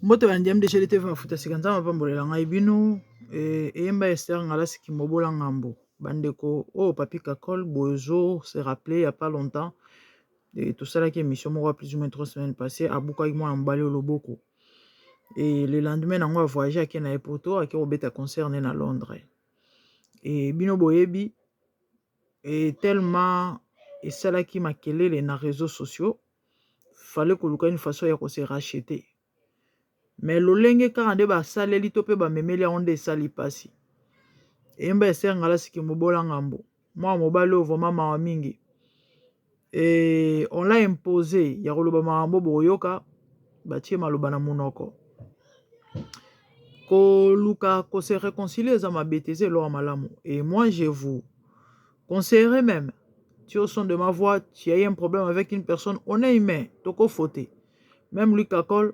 Mbote ba ndimi DG TV mafuta sika nzambe apambolela ngai bino eyemba Esther Ngalasi Kimobola Ngambo bandeko oyo Papi Kakol bozo se rappeler il y a pas longtemps tosalaki émission moko plus ou moins 3 semaines passées, abukaki mwana mobali oyo loboko et le lendemain nango avoyage, ake na ye poto, ake kobeta concert ne na Londres. E bino boyebi e tellement esalaki makelele na réseaux sociaux, fallait koluka une façon ya kose racheter. Mais lolenge kaka nde basaleli to mpe bamemeli yango nde esali mpasi. Eyemba Ester Ngalasi Mobola Ngambo, mwana mobali oyo vraiment mawa mingi. E on l'a imposé ya koloba makambo, bokoyoka batie maloba na monoko. Koluka kose réconcilier eza mabe te, eza eloko ya malamu. Et moi, je vous conseillerais même, tu au son de ma voix, tu as eu un problème avec une personne, on est humain, tokofauter. Même lui Kakol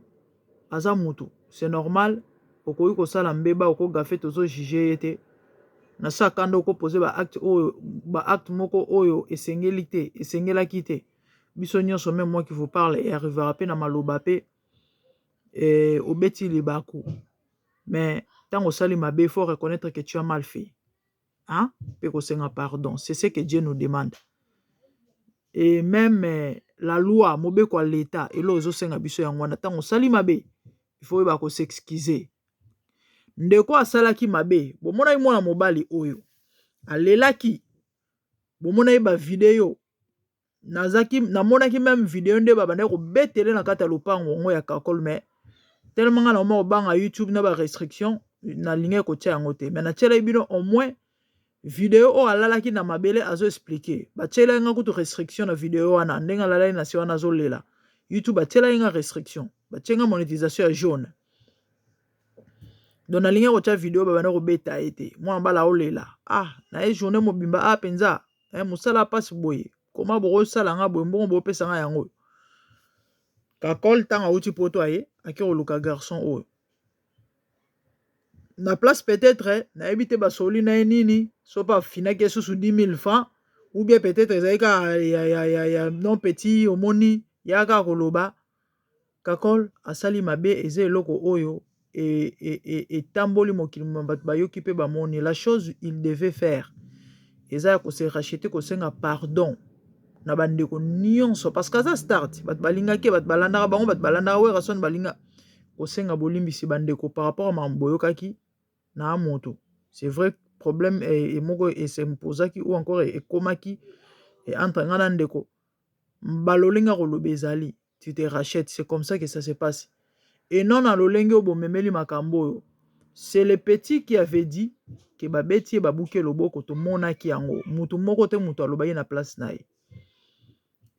aza mutu, c'est normal, okoki kosala mbeba, okogaffer, tozojuger ye te. Na sa kanda okopose baacte oyo, baacte moko oyo esengeli te, esengelaki te. Biso nyonso, même moi qui vous parle, earrivera mpe na maloba mpe obeti libaku. Mais ntango osali mabe, il faut reconnaître que tu as mal fait, hein? Mpe kosenga pardon, c'est ce que Dieu nous demande. Et même la loi, mobeko ya leta, eloko ezosenga biso yango wana. Ntango osali mabe, il faut oyeba kos'excuser. Ndeko asalaki mabe, bomonaki mwana mobali oyo alelaki, bomonaki bavideo nazaki, namonaki même video nde babandaki kobetele na kati ya lopango yango ya Kakol. Mais tellement nga na oma kobanga YouTube na barestriction, nalingaki kotia yango te. Mais natielaki bino au moins video oyo alalaki na mabele, azoexpliquer. Batielaki nga kutu restriction na video wana, ndenge alalaki na se wana azolela. YouTube atielaki nga restriction, batie nga monétisation ya jaune. Donc nalingi kotia video babanda kobeta ye te. Mwana bala aolela, ah, na ye journée mobimba, ah mpenza eh, mosala mpasi boye, koma bokosala nga boye, mbongo bopesa nga yango. Kakol ntango awuti poto, aye ake koluka garçon oyo na place. Peut-être nayebi te basoli na ye nini, so mpe afinaki ye susu 10 000 francs ou bien peut-être ezali kaka ya non petit. Omoni ya kaka koloba Kakol asali mabe, eza eloko oyo etamboli mokili, bato bayoki mpe bamoni. La chose il devait faire eza ya kose racheter, kosenga pardon na bandeko nyonso, parce que aza start, bato balingaki, bato balandaka bango, bato balandaka Werrason, balinga kosenga bolimbisi bandeko par rapport a makambo boyokaki na moto. C'est vrai, problème moko es'imposaki ou encore ekomaki entre nga na ndeko, balolenga koloba ezali tu te rachètes, c'est comme ça que ça se passe et non na lolenge oyo bomemeli makambo oyo. C'est le petit qui avait dit ke babeti ye, babuki loboko, tomonaki yango. Mutu moko te mutu alobaki na place na ye.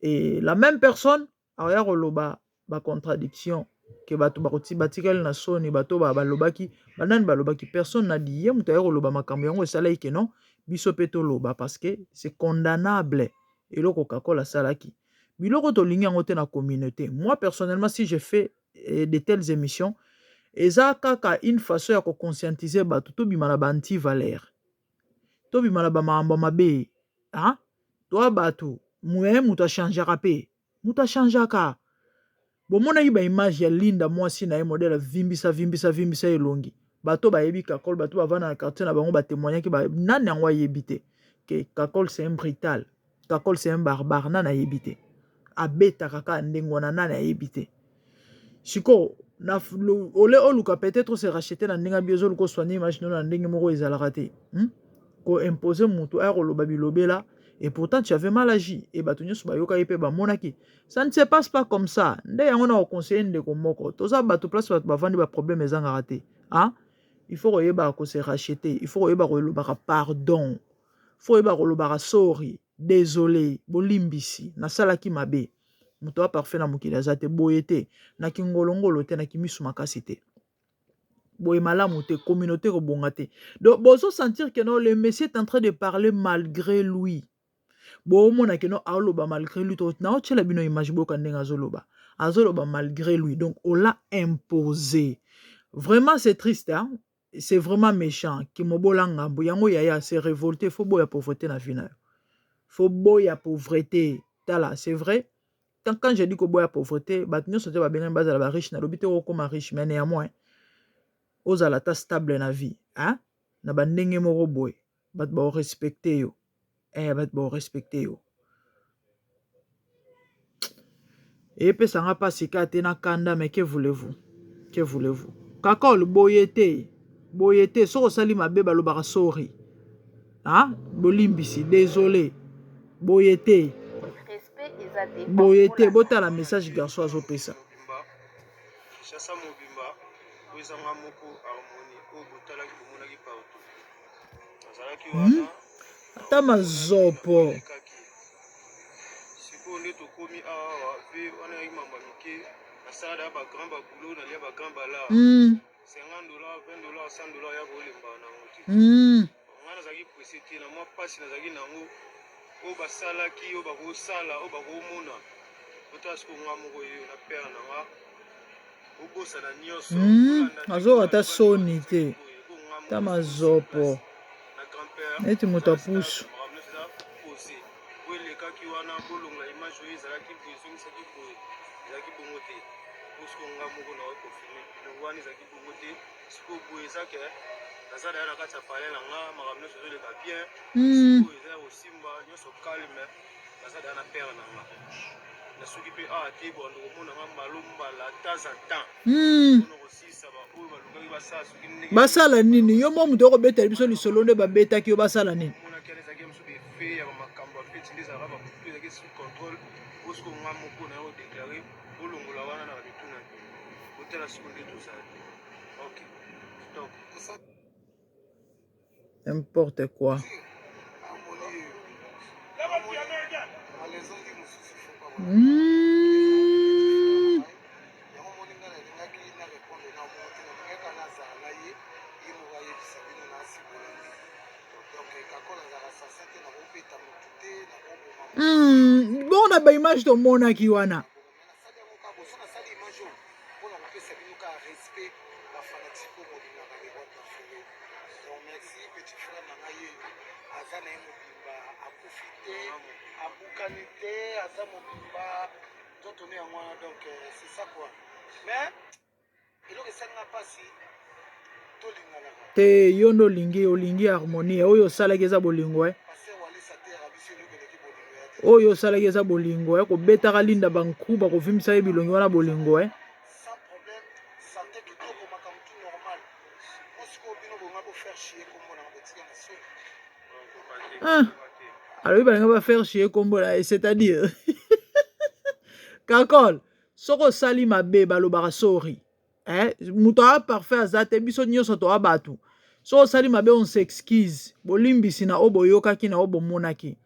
Et la même personne akoya koloba bacontradiction ke bato batikali na soni, bato balobaki, banani balobaki, personne na di ye moto aya koloba makambo yango esalaki ke non, biso mpe toloba, parce que c'est condamnable eloko Kakol asalaki. Biloko tolingi yango te na communauté. Moi personnellement, si je fais de telles émissions, eza kaka une façon ya koconscientiser bato, tobima na baanti-valeur, tobima na bamakambo mabe. Toa bato moye, moto achangeaka mpe moto achangeaka. Bomonaki baimage ya Linda, mwasi na ye modele, avimbisa vimbisa vimbisa elongi. Bato bayebi Kakol, bato bavanda na quartier na bango, batémoignaki. Nani yango ayebi te ke Kakol c'est un brutal, Kakol c'est un barbare? Nani ayebi te abetaka kaka ndenge wana? Nani ayebi te? Sikoyo ole oluka peut-être ose racheter na ndenge abi, ozoluka osoigner image no na ndenge moko ezalaka te, Koimposer moto aya koloba bilobela, et pourtant tu avais mal agi et bato nyonso bayokaki mpe bamonaki. Ça ne se passe pas comme ça. Nde yango na koconseiller ndeko moko, toza bato, place bato bavandi, baproblème ezangaka te, hein? Il faut koyeba kose racheter, il faut koyeba kolobaka pardon, faut koyeba kolobaka sorry, désolé, bolimbisi, nasalaki mabe. Moto aza parfait na mokili aza te. Boye te, na kingolongolo te, na kimisu makasi te, boye malamu te, communauté kobonga te. Donc bozosentir que non, le monsieur est en train de parler malgré lui. Boomona que non, aoloba malgré lui. Naotiela bino image, boyoka ndenge azoloba, azoloba malgré lui. Donc on l'a imposé. Vraiment c'est triste, hein? C'est vraiment méchant. Kimobola ngambo yango yaya c'est révolté. Faut boya pauvreté na vie na yo, faut boya pauvreté. Tala, c'est vrai. Quand je dis koboya pauvreté, bato nyonso te babengami bazala ba riche. Nalobi te okokoma riche, mais néanmoins ozala ata stable na vie, hein? Na bandenge moko boye bato baorespecte yo, bato baorespecte yo. Epesa nga mpasi kaka te na kanda, mais que voulez-vous, que voulez-vous. Kakol, boye te, boye te. Soki osali mabe balobaka sorry, ah, bolimbisi, désolé. Boye te, boye te. Botala message garçon azopesa. Kinshasa mobimba oyo ezanga moko harmonie oyo botalaki bomonaki partout nazalaki wana. Ata mazopo. Sikoyo nde tokomi awa ve wana yaki mambo ya mike, nasala da bagrand baboulot, nalia bagrand bala 50 $, 20 $, 100 $, ya kolemba nango te. Nga nazalaki pressé te na mwa mpasi nazalaki nango, oyo basalaki, oyo bakosala, oyo bakomona. Otala sikoyo nga moko yeyo na père na nga, obosana nyonso. Azoka ata soni te, ta mazopo neti moto apusu. Oyo elekaki wana, bolongola image oyo ezalaki boye, ezongisaki boye, ezalaki bongo te. Posiko nga moko na confirme bino wana ezalaki bongo te. Sikoyo boye eza ke naza daya na kati ya palais na nga, makambo nyonso ezoleka bien. Sikoyo eza ya kosimba nyonso calme, naza daya na père na nga, nasuki mpe awa te. Bando komona nga mbalo mbala temps en temps mpona kosilisa baoyo balukaki basala soki ndenge. Basala nini? Yo mo moto okobetela biso lisolo nde babetaki yo, basala nini? Omonaki wana ezalaki mosusu befe ya bamakambo ya feti nde ezalaka babutu, ezalaki sous contrôle. Osiko nga moko na yo déclaré olongola wana na bamituna bino, otala siko nde tozali. Ok, donc N'importe quoi. Bon, na baimage tomonaki wana. Mpona kopesa bino kaka respect, bafanatike oyo bolingaka le roi de la forêt. Donc merci, petit frère na ngai yeyo aza na ye mobimba, akufi te, abukani te, aza mobimba, nzoto ne yango wana. Donc c'est ça quoi, mais eloko esalinga mpasi, tolinganaka. Te, yo nde olingi, olingi harmonie. Oyo osalaki eza bolingo, eh? Pasteur Walesa te biso eloko eleki bolingo ya te. Oyo osalaki eza bolingo, eh? Kobetaka Linda bankuba, kovimbisa ye bilongi wana, bolingo, eh? Sans problème, santé kitoko, makambo tout normal. Po sikoyo bino bonga bofaire chier kombo nanga, botika na soni. Ah, alobi balinga bafaire chier kombo na ye, c'est-à-dire Kakol, soki osali mabe balobaka sorry, eh? Moto aza parfait aza te, biso nyonso toa bato. Soki osali mabe, on s'excuse, bolimbisi na oyo boyokaki, na oyo bomonaki.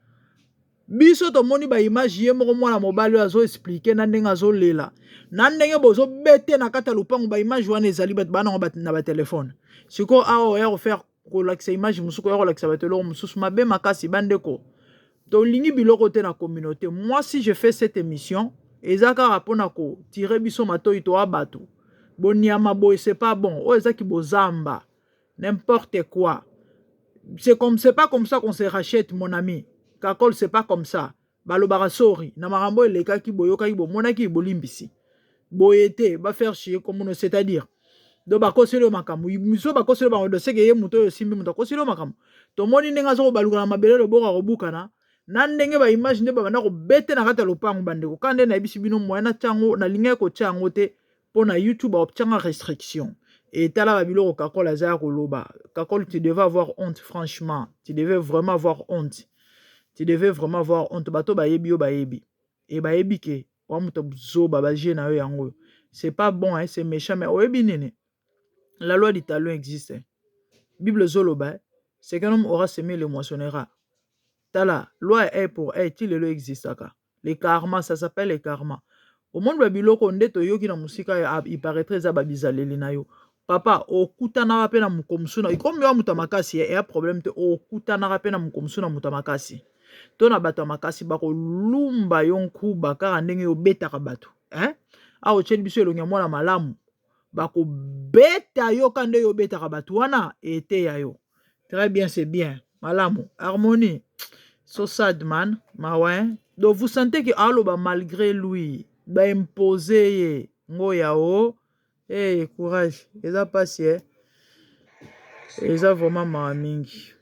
Biso tomoni baimage, ye moko mwana mobali oyo azoexpliquer na ndenge azolela, na ndenge bozobete na kati ya lopango. Baimage wana ezali, bato baa nango na batelefone. Sikoyo awa oya kofaire kolakisa image mosusu, koya kolakisa bato eloko mosusu mabe makasi. Bandeko, tolingi biloko te na communauté. Moi, si je fais cette émission, eza kaka mpona kotirer biso matoi. Toa bato boniama boye, c'est pas bon. Oyo ezaki bozamba, n'importe quoi. C'est comme, c'est pas comme ça qu'on se rachète, mon ami Kakol, c'est pas comme ça. Balobaka sorry na makambo elekaki, boyokaki, bomonaki, bolimbisi. Boye te, bafaire chier komono, c'est-à-dire do bakoseli yo makambo miso, bakoseli bango doseke ye moto oyo osimbi, moto akoseli yo makambo. Tomoni ndenge aza kobaluka na mabele, loboko akobukana, na ndenge baimage nde babanda kobete na kati ya lopango. Bandeko, ka nde nayebisi bino, moyen natia yango, nalingaki kotia yango te mpo na YouTube akotianga restriction. Etala babiloko Kakol aza ya koloba. Kakol, tu devais avoir honte, franchement, tu devais vraiment avoir honte, tu devais vraiment avoir honte. Bato bayebi yo, bayebi e bayebi ke wa moto zoba baje na yo yango oyo. C'est pas bon, hein, c'est méchant. Mais oyebi nini? La loi du talion existe. Bible ezoloba: ce qu'un homme aura semé, le moissonnera. Tala, loi ya œil pour œil ti lelo existaka. Le karma, ça s'appelle le karma. Omoni babiloko nde toyoki na mosika, il paraîtrait eza babizaleli na yo, papa. Okutanaka mpe na moko mosusu na komi wa moto ya makasi, eya problème te. Okutanaka mpe na moko mosusu na moto ya makasi to na bato ya makasi, bakolumba yo nkuba kaka ndenge obetaka bato, eh? Awa otyeli biso elongi ya mwana malamu, bakobeta yo ka nde yo obetaka bato wana. Eteya yo très bien, c'est bien, malamu, harmonie. So sad, man, mawa, hein? Donc vous sentez que aloba malgré lui, baimpose ye ngoya o. Hey, courage, eza mpasi, eh? Eza vraiment mawa mingi.